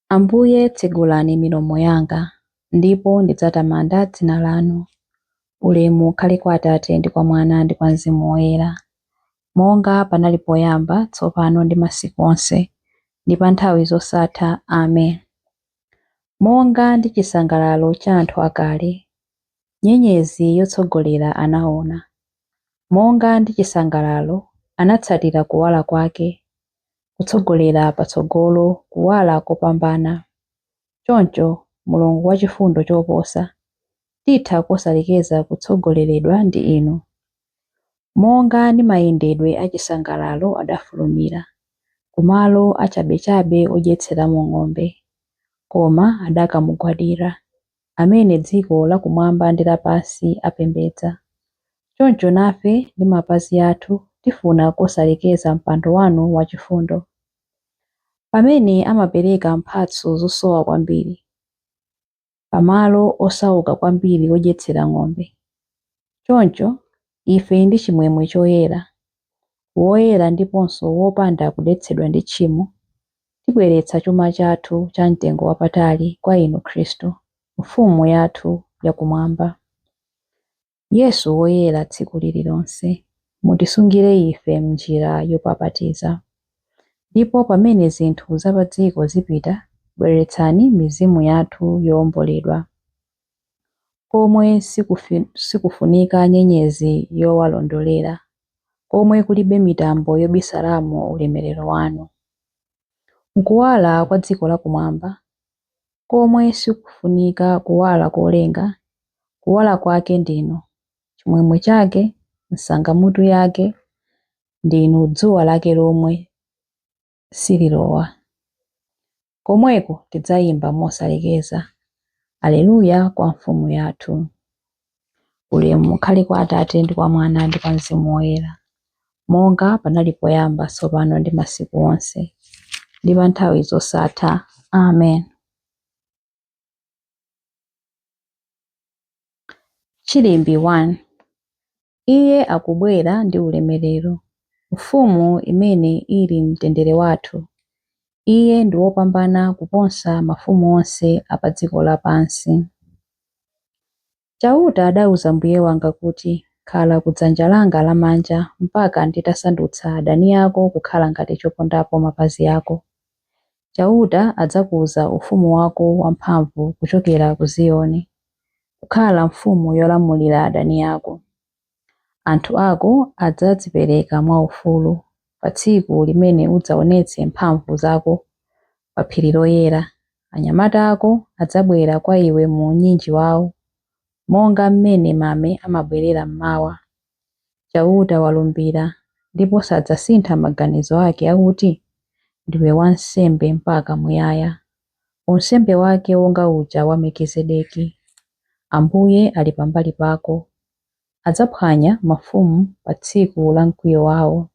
Ambuye tsegulani milomo yanga, ndipo ndidzatamanda dzina lanu. Ulemu ukhale kwa Atate ndi kwa Mwana ndi kwa Mzimu Woyera, monga panali poyamba, tsopano ndi masiku onse, ndi pa nthawi zosatha. Amen. Monga ndi chisangalalo cha anthu akale, nyenyezi yotsogolera anaona. Monga ndi chisangalalo anatsatira kuwala kwake, kutsogolera patsogolo kuwala kopambana. Choncho, Mulungu wachifundo choposa, titha kosalekeza kutsogoleredwa ndi inu. Monga ndi mayendedwe achisangalalo adafulumira, kumalo achabechabe odyetseramo ng'ombe, koma adakamugwadira, amene dziko lakumwamba ndi lapansi apembedza. Choncho nafe ndi mapazi athu tifuna kosalekeza mpando wanu wachifundo. Pamene amapereka mphatso zosowa kwambiri, pamalo osauka kwambiri odyetsera ng'ombe. Choncho ife ndi chimwemwe choyera, woyera ndiponso wopanda kudetsedwa ndi tchimo, tibweretsa chuma chathu cha mtengo wapatali kwa inu Khristu, Mfumu yathu yakumwamba. Yesu woyera tsiku lililonse, mutisungire ife m'njira yopapatiza. Ndipo pamene zinthu za pa dziko zipita, bweretsani mizimu yathu yowomboledwa. Komwe sikufunika nyenyezi yowalondolera, komwe kulibe mitambo yobisalamo ulemerero wanu. Nkuwala kwa dziko lakumwamba, komwe sikufunika kuwala kolenga, kuwala kwake ndinu, chimwemwe chake, nsangamutu yake, ndinu dzuwa lake lomwe sililowa. Komweko tidzayimba mosalekeza, Aleluya kwa Mfumu yathu. Ulemu ukhale kwa Atate ndi kwa Mwana ndi kwa Mzimu Woyera, monga panali poyamba, tsopano ndi masiku onse, ndi pa nthawi zosatha. Amen. Chilimbi 1. Iye akubwera ndi ulemerero, Mfumu imene ili mtendere wathu. Iye ndi wopambana kuposa mafumu onse a pa dziko lapansi. Chauta adauza Mbuye wanga kuti, Khala ku dzanja langa lamanja mpaka nditasandutsa adani ako kukhala ngati chopondapo mapazi ako. Chauta adzakuza ufumu wako wamphamvu kuchokera ku Ziyoni, kukhala mfumu yolamulira adani ako. Anthu ako adzadzipereka mwaufulu pa tsiku limene udzaonetse mphamvu zako pa phiri loyera. Anyamata ako adzabwera kwa iwe mu unyinji wawo, monga mmene mame amabwerera mmawa. Chauta walumbira, ndipo sadzasintha maganizo ake akuti, Ndiwe wansembe mpaka muyaya, unsembe wake wonga uja wa Melkizedeki. Ambuye ali pambali pako, adzaphwanya mafumu pa tsiku la mkwiyo wawo.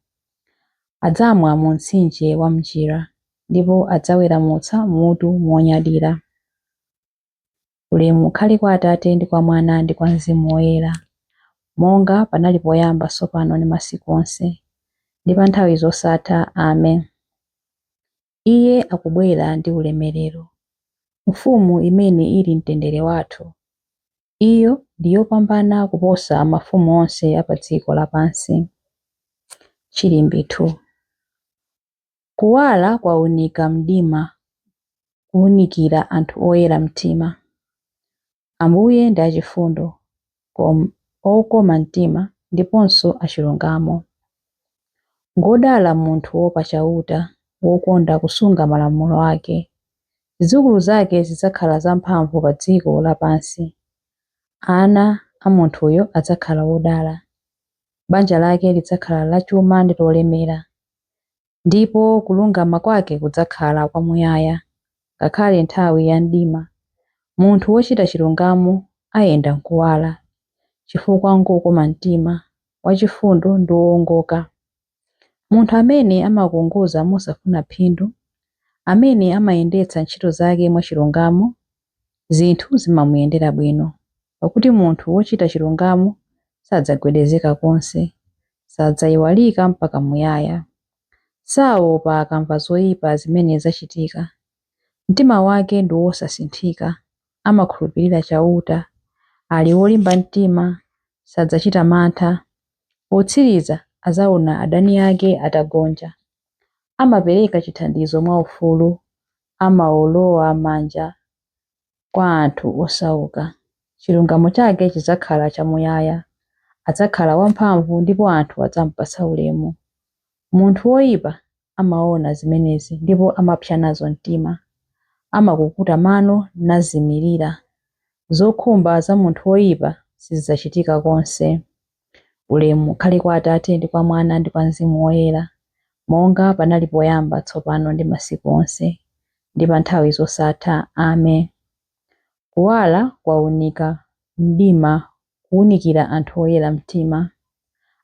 Adzamwa mu mtsinje wa m'njira, ndipo adzaweramutsa mutu monyadira. Ulemu ukhale kwa Atate ndi kwa Mwana ndi kwa Mzimu Woyera, monga panali poyamba, tsopano ndi masiku onse, ndi pa nthawi zosatha. Amen. Iye akubwera ndi ulemerero, Mfumu imene ili mtendere wathu. Iyo ndi yopambana kuposa mafumu onse a pa dziko lapansi. Chilimbi 2. Kuwala kwaunika mdima kuwunikira anthu oyera mtima. Ambuye ndi achifundo, okoma mtima ndiponso achilungamo. Ngodala munthu woopa Chauta, wokonda kusunga malamulo ake. Zidzukulu zake zidzakhala zamphamvu pa dziko lapansi. Ana a munthuyo adzakhala odala. Banja lake lidzakhala lachuma ndi lolemera, ndipo kulungama kwake kudzakhala kwamuyaya, ngakhale nthawi ya mdima. Munthu wochita chilungamo ayenda m'kuwala, chifukwa ngwokoma mtima, wachifundo ndi wowongoka. Munthu amene amakongoza mosafuna phindu, amene amayendetsa ntchito zake mwachilungamo, zinthu zimamuyendera bwino. Pakuti munthu wochita chilungamo sadzagwedezeka konse, sadzaiwalika mpaka muyaya. Saopa akamva zoipa zimene zachitika. Mtima wake ndi wosasinthika, amakhulupirira Chauta, ali wolimba mtima, sadzachita mantha. Potsiriza adzaona adani ake atagonja. Amapereka chithandizo mwaufulu, amaolowa manja kwa anthu osauka. Chilungamo chake chidzakhala chamuyaya, adzakhala wamphamvu ndipo anthu adzamupatsa ulemu. Munthu woyipa amaona zimenezi ndipo amapsa nazo mtima, amakukuta mano nazimirira. Zokhumba za munthu woyipa sizidzachitika konse. Ulemu ukhale kwa Atate ndi kwa Mwana ndi kwa Mzimu Woyera, monga panali poyamba, tsopano ndi masiku onse, ndi pa nthawi zosatha. Amen. Kuwala kwaunika mdima kuwunikira anthu oyera mtima.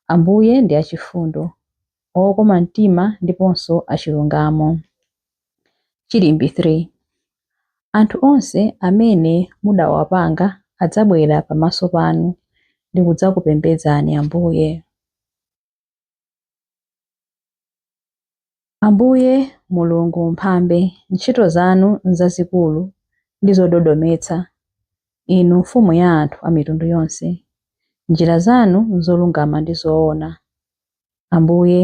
Ambuye ndi achifundo, okoma mtima ndiponso achilungamo. Chilimbi 3. Anthu onse amene mudawapanga adzabwera pamaso panu ndi kudzakupembedzani Ambuye. Ambuye Mulungu Mphambe, ntchito zanu n'zazikulu ndi zododometsa, Inu Mfumu ya anthu a mitundu yonse. Njira zanu n'zolungama ndi zoona. Ambuye,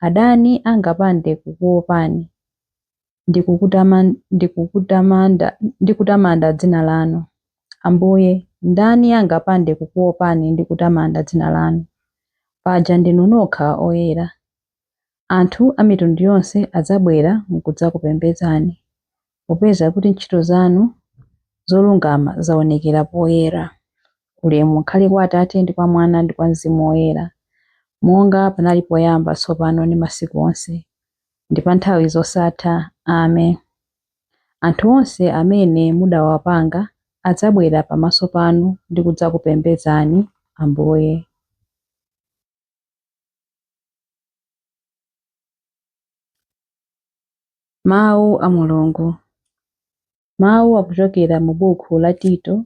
adani angapande kukuopani ndi kutamanda dzina lanu. Ambuye, ndani angapande kukuopani ndi kutamanda dzina lanu? Paja ndinu nokha oyera. Anthu a mitundu yonse adzabwera n'kudzakupembedzani, popeza kuti ntchito zanu zolungama zaonekera poyera. Ulemu ukhale kwa Atate ndi kwa Mwana ndi kwa Mzimu Woyera, monga panali poyamba, tsopano ndi masiku onse, ndi pa nthawi zosatha. Amen. Anthu onse amene mudawapanga adzabwera pamaso panu ndi kudzakupembedzani, Ambuye. Mawu a Mulungu. Mawu akuchokera mu buku la Tito,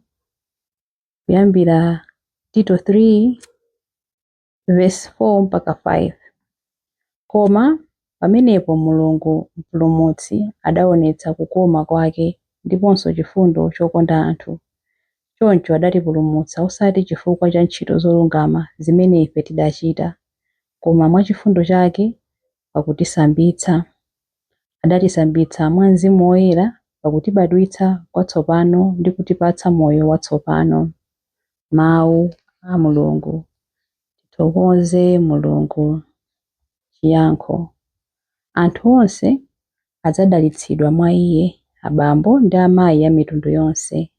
kuyambira Tito 3 verse 4 mpaka 5. Koma pamenepo Mulungu Mpulumutsi adaonetsa kukoma kwake ndiponso chifundo chokonda anthu. Choncho adatipulumutsa osati chifukwa cha ntchito zolungama zimene ife tidachita, koma mwa chifundo chake pakutisambitsa. Adatisambitsa mwa Mzimu Woyera pakutibadwitsa kwatsopano ndi kutipatsa moyo watsopano. Mawu a Mulungu. Tithokoze Mulungu. Chiyankho. Anthu onse adzadalitsidwa mwa Iye, abambo ndi amayi a mitundu yonse.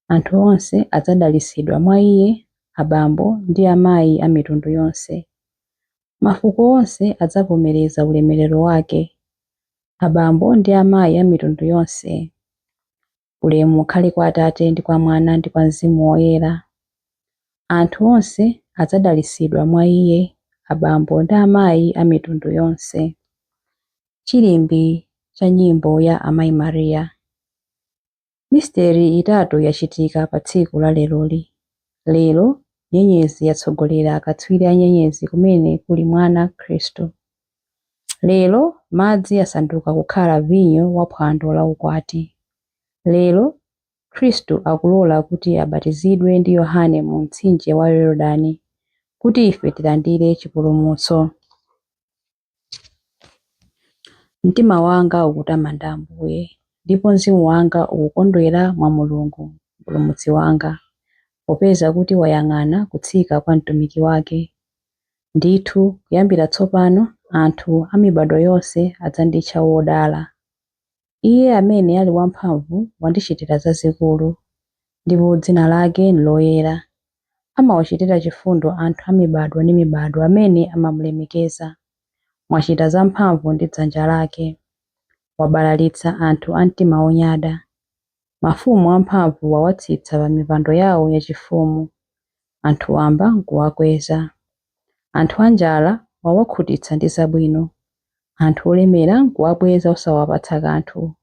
Anthu onse adzadalitsidwa mwa Iye, abambo ndi amayi a mitundu yonse. Mafuko onse adzavomereza ulemerero wake, abambo ndi amayi a mitundu yonse. Ulemu ukhale kwa Atate ndi kwa Mwana ndi kwa Mzimu Woyera. Anthu onse adzadalitsidwa mwa Iye, abambo ndi amayi a mitundu yonse. Chilimbi cha nyimbo ya Amayi Maria. Misteri itatu yachitika pa tsiku la leroli. Lero, nyenyezi yatsogolera akatswiri a nyenyezi kumene kuli mwana Khristu. Lero, madzi asanduka kukhala vinyo wa phwando la ukwati. Lero, Khristu akulola kuti abatizidwe ndi Yohane mu mtsinje wa Yorodani kuti ife tilandire chipulumutso. Mtima wanga ukutamanda Ambuye, ndipo mzimu wanga ukukondwera mwa Mulungu, Mpulumutsi wanga, popeza kuti wayang'ana kutsika kwa mtumiki wake. Ndithu, kuyambira tsopano anthu a mibadwo yonse adzanditcha wodala. Iye amene ali wamphamvu wandichitira zazikulu, ndipo dzina lake n'loyera. Amawachitira chifundo anthu a mibadwo ndi mibadwo amene amamulemekeza. Wachita zamphamvu ndi dzanja lake. Wabalalitsa anthu a mtima wonyada. Mafumu amphamvu wawatsitsa pa mipando yawo yachifumu, anthu wamba n'kuwakweza. Anthu anjala wawakhutitsa ndi zabwino, anthu olemera n'kuwabweza osawapatsa kanthu.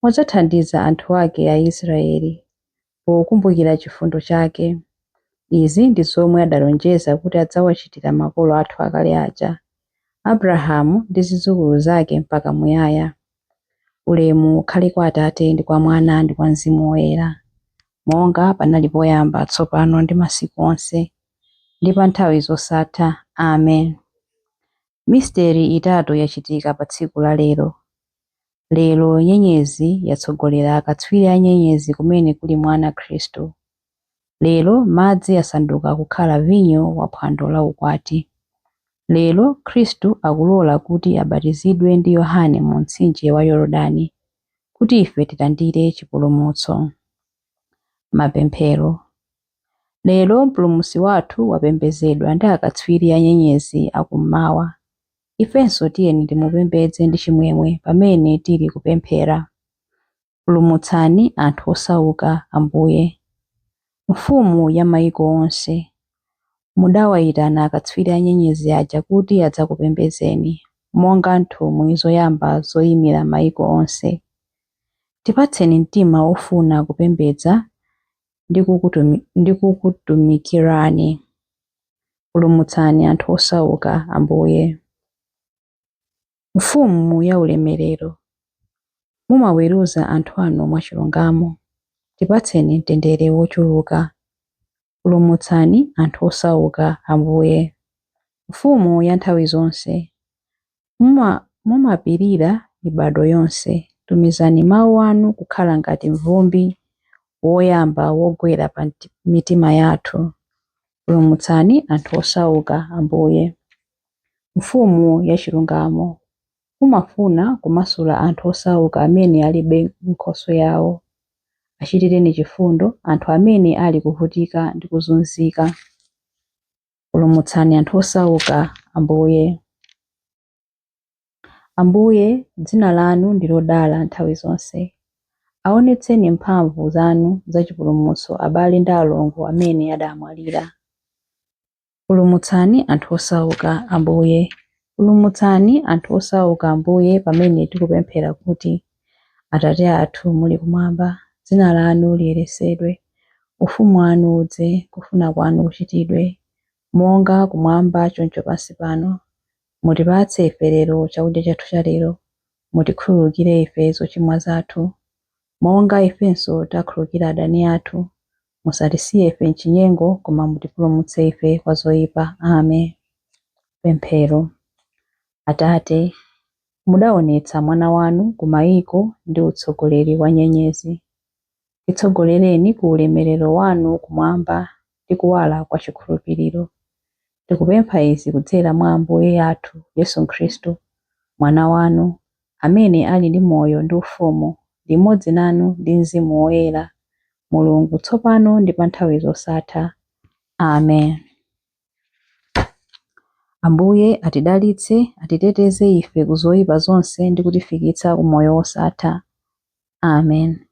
Wadzathandiza anthu ake Aisraeli, pokumbukira chifundo chake. Izi ndi zomwe adalonjeza kuti adzawachitira makolo athu akale aja, Abrahamu ndi zidzukulu zake mpaka muyaya. Ulemu ukhale kwa Atate ndi kwa Mwana ndi kwa Mzimu Woyera, monga panali poyamba, tsopano ndi masiku onse, ndi pa nthawi zosatha. Amen. Misteri itatu yachitika pa tsiku la lero. Lero nyenyezi yatsogolera akatswiri a nyenyezi kumene kuli mwana Khristu. Lero madzi asanduka kukhala vinyo wa phwando la ukwati. Lero Khristu akulola kuti abatizidwe ndi Yohane mu mtsinje wa Yorodani, kuti ife tilandire chipulumutso. Mapemphero. Lero Mpulumutsi wathu wapembedzedwa ndi akatswiri a nyenyezi akummawa. Ifenso tiyeni timupembedze ndi chimwemwe pamene tili kupemphera. Pulumutsani anthu osauka, Ambuye. Mfumu ya mayiko onse, mudawayitana akatswiri a nyenyezi aja kuti adzakupembedzeni, monga nthumwi zoyamba zoyimira mayiko onse. Tipatseni mtima wofuna kupembedza ndi kukutumikirani. Pulumutsani anthu osauka, Ambuye. Mfumu ya ulemerero, mumaweruza anthu anu mwachilungamo. Tipatseni mtendere wochuluka. Pulumutsani anthu osauka, Ambuye. Mfumu ya nthawi zonse, mumapirira mibado yonse. Tumizani mawu anu kukhala ngati mvumbi woyamba wogwera pa mitima yathu. Pulumutsani anthu osauka, Ambuye. Mfumu yachilungamo, mumafuna kumasula anthu osauka amene alibe nkhoswe yawo. Achitireni chifundo anthu amene ali kuvutika ndi kuzunzika. Pulumutsani anthu osauka, Ambuye. Ambuye, dzina lanu ndi lodala nthawi zonse. Aonetseni mphamvu zanu zachipulumutso abale ndi alongo amene adamwalira. Pulumutsani anthu osauka, Ambuye. Pulumutsani anthu osauka, Ambuye, pamene tikupemphera kuti, Atate athu muli kumwamba, dzina lanu liyeretsedwe, ufumu wanu udze, kufuna kwanu kuchitidwe, monga kumwamba choncho pansi pano. Mutipatse ife lero chakudya chathu cha lero. Mutikhululukire ife zochimwa zathu, monga ifenso takhululukira adani athu. Musatisiye ife m'chinyengo, koma mutipulumutse ife kwa zoyipa. Amen. Pemphero. Atate, mudaonetsa mwana wanu ku mayiko ndi utsogoleri wa nyenyezi. Titsogolereni ku ulemerero wanu kumwamba ndi kuwala kwa chikhulupiriro. Tikupempha izi kudzera mwa Ambuye athu Yesu Khristu, mwana wanu, amene ali ndi moyo ndi ufumu, limodzi nanu ndi Mzimu Woyera, Mulungu tsopano ndi pa nthawi zosatha. Amen. Ambuye atidalitse, atiteteze ife ku zoyipa zonse ndi kutifikitsa ku moyo wosatha. Amen.